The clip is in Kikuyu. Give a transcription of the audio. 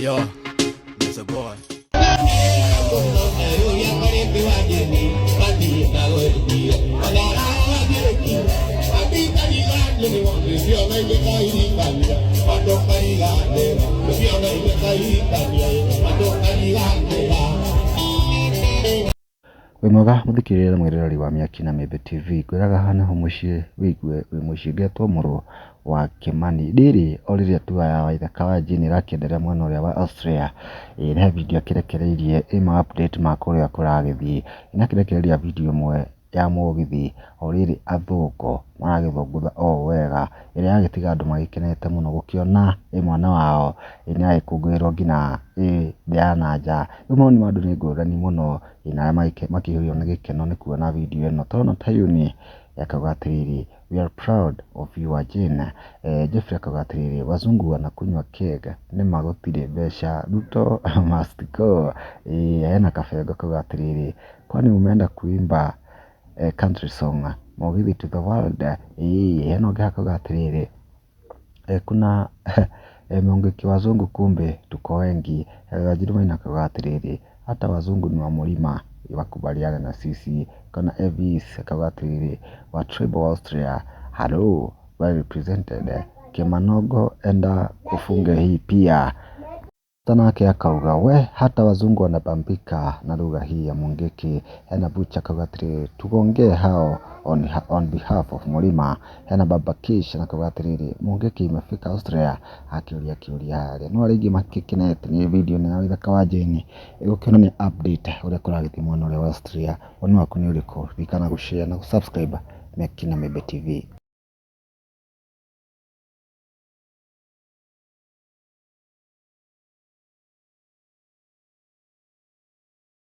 Yo, Mr. Boy. Wĩ mwega mũthikĩrĩria na mwĩroreri wa Mĩaki na Mĩembe TV, ngwĩraga haha nĩho mũciĩ wĩigue wĩ mũciĩ ngetwo mũrũ wa Kĩmani. Rĩrĩ o rĩrĩa tour ya Waithaka wa Jane ĩrakĩenderea mwena ũrĩa wa Austria, ĩĩ he video akĩrekereirie ĩ ma update ma kũrĩa kũragĩthiĩ. Na akĩrekereria video ĩmwe ya mũgithi o rĩrĩ athũngũ maragĩthũngũtha o ũũ wega, ĩrĩa yagĩtiga andũ magĩkenete mũno gũkĩona ĩ mwana wao nĩ aragĩkũngũĩrwo nginya ĩ thĩ ya na nja. Rĩu mawoni ma andũ nĩ ngũrani mũno na arĩa makĩihũirwo nĩ gĩkeno nĩ kuona video ĩno. Tũrona ta Eunice akauga atĩrĩrĩ, "We are proud of you Jane." Jeffrey akauga atĩrĩrĩ, "Wazungu wanakunywa keg nĩma gũtirĩ mbeca, Ruto must go." Hena Kabengo akauga atĩrĩrĩ, "Kwani umeenda kuimba country song Mũgithi to the world?" Hena ũngĩ akauga atĩrĩrĩ, kuna Mungiki wazungu kumbe tuko wengi. Wanjiru Maina akauga atĩrĩrĩ, "Hata wazungu ni wa mlima wakubaliane na sisi." Kana Evis akauga atĩrĩrĩ, "Wa tribal Austria, hello, well represented. Kimanongo enda ufunge hii pia." Nake akauga, "We, hata wazungu wanabambika na lugha hii ya Mungiki." Hena Bucha akauga atĩrĩrĩ, "Tugongee hao on behalf of Mlima." Hena Baba Kish akauga atĩrĩrĩ, "Mungiki imefika Austria?" Akĩũria kĩũria harĩa. No arĩa aingĩ magĩkenete nĩ video ĩno ya Waithaka wa Jane ĩgũkĩonania update ũrĩa kũragĩthiĩ mwena ũrĩa wa Austria. Woni waku nĩ ũrĩkũ? Ririkana gũ share na gũ subscribe Mĩaki na Mĩembe TV.